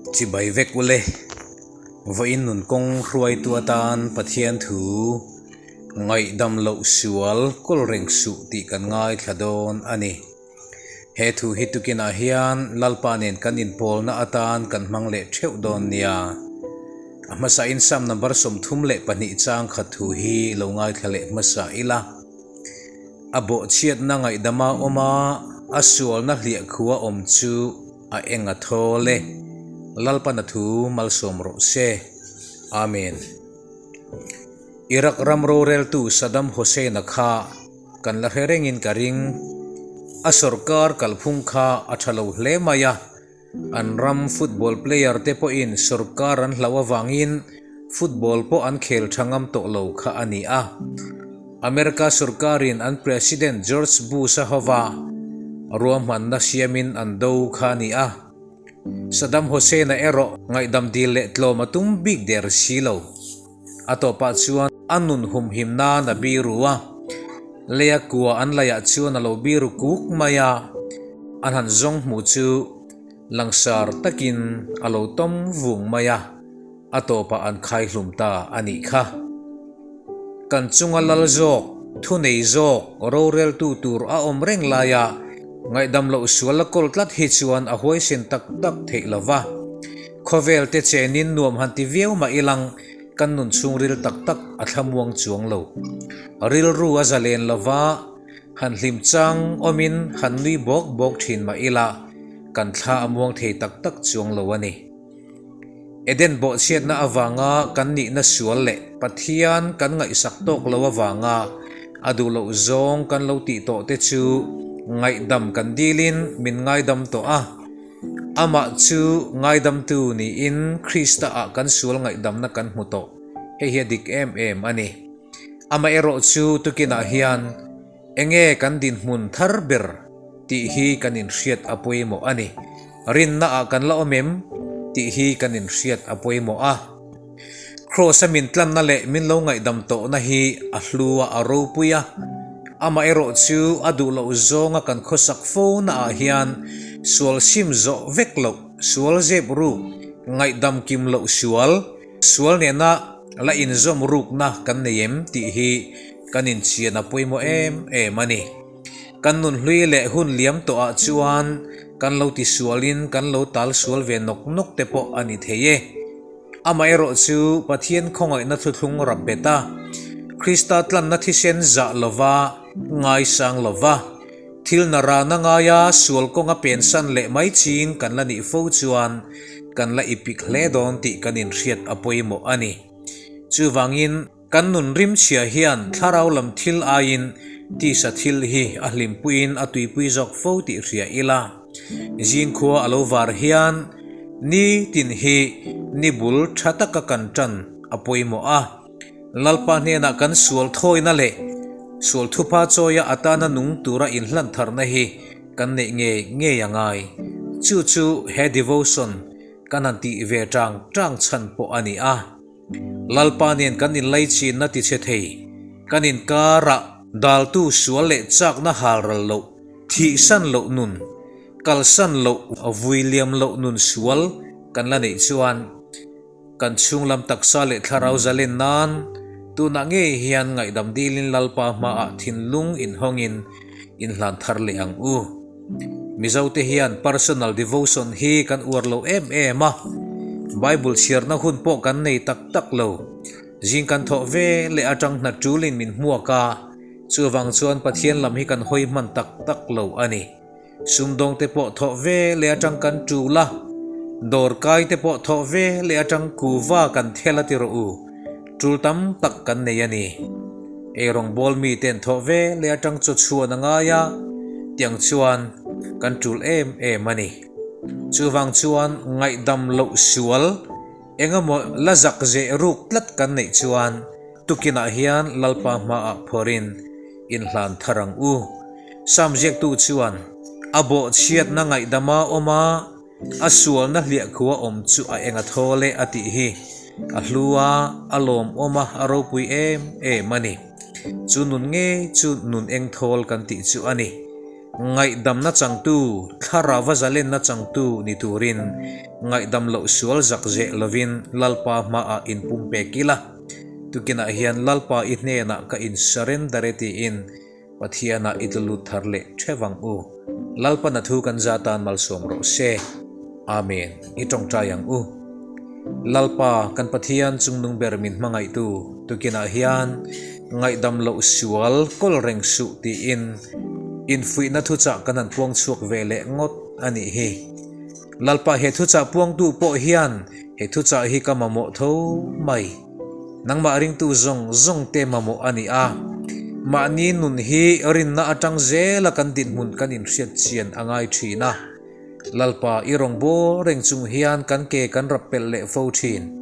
Chibai vek ule. Vawiin nun kawng hruaitu atan Pathian thu ngaihdam loh sual kawl reng suh tih kan ngaithla dawn a ni. He thu hi tukinah hian Lalpa nen kan inpawlna atan kan hmang leh theuh dawn nia. A hmasain Psalm number 32 chang khat thu hi lo ngaithla leh hmasa ila. A bawhchhiatna ngaihdama awm a, a sualna hliahkhua awm chu a eng a thawl e. Lalpana thu malsawm rawh se. Amen. Iraq ram roreltu Saddam Hussein-a kha kan la hre rengin ka ring. A sawrkar kalphung kha a tha lo hle mai a. An ram football player te pawhin sawrkar an hlauh avangin football pawh an khel tha ngam tawh lo kha a ni a. America sawrkarin an President George Bush-a hova ruahmanna siamin an do kha a ni a. Saddam Hussein-a erawh ngaihdam dil leh tlawm a tum bik der si lo. A tawpah chuan a nun humhim nan a biru a, leia kua an laiah chuan a lo biru kuk mai a, an han zawng hmuh chu langsar takin a lo tawm vung mai a, a tawpah an khaihlum ta a nih kha. Kan chunga lal zawk, thunei zawk, roreltu tur a awm reng laia ngaihdam loh sual la kawl tlat hi chuan a huaisen tak tak theih lo va. Khawvel te chenin nuam han ti viau mah ilang kan nun chhungril tak tak a thlamuang chuang lo. Rilru a zalen lo va, han hlim chang awmin han nui bawk bawk thin mah ila kan thla a muang thei tak tak chuang lo a ni. Eden bawhchhiatna avanga kan nihna sual leh Pathian kan ngaihsak tawk lo avanga a duh loh zawng kan lo tih tawh te chu ngaihdam kan dilin min ngaidam tawh a. Amah chu ngaidamtu niin Krista-ah kan sual ngaihdamna kan hmu tawh. Hei hi a dik em em a ni. Amaherawh chu tukinah hian enge kan dinhmun thar ber tih hi kan inhriat a pawimawh a ni. Rinnaah kan la awm em tih hi kan inhriat a pawimawh a. Kraws-a min tlanna leh min lo ngaihdam tawhna hi a hlu a, a ropui a. Amaherawh chu a duh loh zawnga kan khawsak fo naah hian sual sim zawh vek loh, sual zep ruk, ngaihdam kim loh sual, sual nena la inzawm rukna kan nei em tih hi kan inchian a pawimawh em em a ni. Kan nun hlui leh hun liam tawhah chuan kan lo tisualin kan lo tal sual ve nawk nawk te pawh a ni thei e. Amaherawh chu Pathian khawngaihna thuthlung rap bet a, Krista tlanna thisen zah lova, ngaisang lova, thil na rana ngaia sual kawnga pensan leh mai ching kan la nih fo chuan kan la ipik hle dawn tih kan inhriat a pawimawh a ni. Chuvangin. Kan nun rimchhia hian thlarau lam thil aiin tisa thil hi a hlimpuiin a tuipui zawk fo tih hria ila. Zingkhua a lo var hian ni tin hi ni bul tha taka kan tan a pawimawh a. Lalpa hnenah kan sual thawina leh sual thupha chawia atana nung tura inhlan tharna hi kan neih ngei ngei a ngai. Chu chu he devotion kan han tih ve tang tang chhan pawh a ni a. Lalpa nen kan inlaichinna ti chhe thei, kan inkarah daltu sual leh chakna halral loh, thihsan loh nun, kalsan loh, vui liam loh nun sual kan la neih chuan kan chhunglam taksa leh thlarau zalen nan tunah ngei hian ngaihdam dilin Lalpa hmaah thinlung inhawngin inhlan thar leh ang u. Mizote hian personal devotion hi kan uar lo em em a, Bible chhiarna hun pawh kan nei tak tak lo. Zing kan thawh ve leh atang hna tulin min hmuak a, chuvang chuan Pathian lam hi kan hawi hman tak tak lo a ni. Sumdawngte pawh thawh ve leh atang kan tul a, dawrkaite pawh thawh ve leh atang kuva kan thel a ti rawh u. Tul tam tak kan nei a ni. Eirawngbawl miten thawh ve leh atang chaw chhuan a ngai a, tiang chuan kan tul em em a ni. Chuvang chuan ngaihdam loh sual engemaw la zak zeh ruk tlat kan neih chuan tukinah hian Lalpa hmaah phawrin inhlan thar ang u. Sam ziaktu chuan a bawhchhiatna ngaihdama awm a, A sualna hliahkhua awm chu a eng a thawl e a tih hi a hlu a, a lawmawm a, a ropui em em a ni. Chu nun ngei chu nun eng thawl kan tih chu a ni. Ngaihdamna changtu, thlarauva zalenna changtu ni turin ngaihdam loh sual zak zeh lovin Lalpa hmaah inpumpek ila. Tukinah hian Lalpa i hnenah ka insurrender e tiin Pathianah i tlu lut thar leh theuh ang u. Lalpan a thu kan za tan malsawm rawh se. Amen. I tawngtai ang u. Lalpa, kan Pathian chungnung ber min hmangaihtu, tukinah hian ngaihdam loh sual kawl reng suh tiin infuihna thuchah kan han puang chhuak ve leh ngawt a nih hi. Lalpa he thuchah puangtu pawh hian he thuchah hi ka mamawh tho mai. Nangmah ringtu zawng zawng te mamawh a ni a. Mahni nun hi rinna atang zela kan dinhmun kan inhriat chian a ngai thin a. Lalpa i rawngbâwl reng chung hian kan ke kan rap pelh leh fo thin.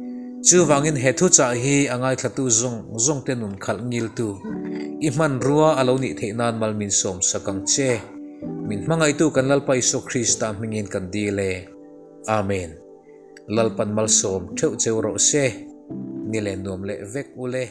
Chuvangin he thuchah hi a ngaithlatu zawng zawng te nun khalh ngiltu i hmanrua a lo nih theih nan mal min sawm sak ang che. Min hmangaihtu kan Lalpa Isua Krista hmingin kan dil e. Amen. Lalpan malsawm theuh cheu rawh se. Ni leh nuam leh vek ule.